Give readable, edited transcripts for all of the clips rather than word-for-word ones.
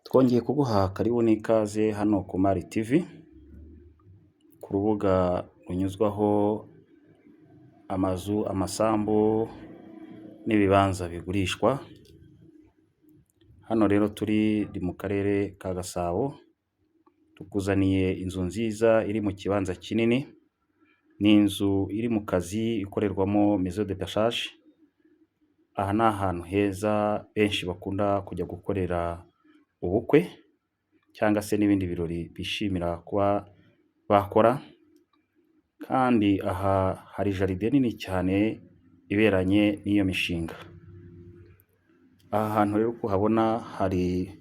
Twongeye kuguha karibu n'ikaze hano ku Mari TV, ku rubuga runyuzwaho amazu, amasambu n'ibibanza bigurishwa. Hano rero turi ni mu karere ka Gasabo, tukuzaniye inzu nziza iri mu kibanza kinini, ni inzu iri mu kazi ikorerwamo maison de passage. Aha ni ahantu heza benshi bakunda kujya gukorera ubukwe cyangwa se n'ibindi birori bishimira kuba bakora, kandi aha hari jardin nini cyane iberanye n'iyo mishinga. Aha hantu rero uko uhabona hari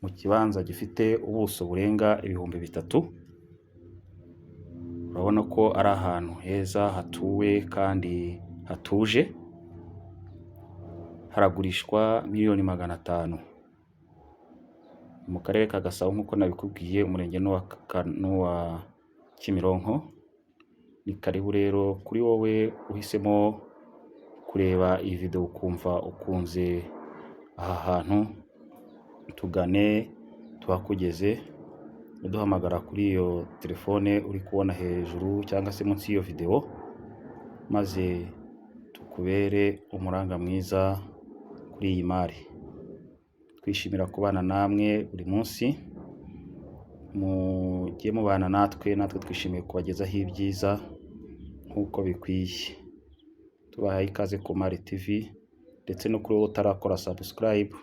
mu kibanza gifite ubuso burenga 3000, urabona ko ari ahantu heza hatuwe kandi hatuje, haragurishwa miliyoni 500. Mu karere ka Gasabo nk'uko nabikubwiye, umurenge ni uwa Kimironko. Ni karibu rero kuri wowe uhisemo kureba iyi video ukumva ukunze aha hantu, tugane tuhakugeze, uduhamagara kuri iyo telefone uri kubona hejuru cyangwa se munsi y'iyo video, maze tukubere umuranga mwiza kuri iyi mari. Twishimira kubana namwe buri munsi, mujye mubana natwe, natwe twishimiye kubagezaho ibyiza nk'uko bikwiye. Tubahaye ikaze ku Mari TV, ndetse no kuri wowe utarakora subscribe,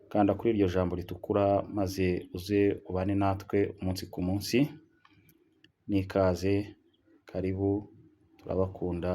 kanda kuri iryo jambo ritukura maze uze ubane natwe umunsi ku munsi. N'ikaze, karibu, turabakunda.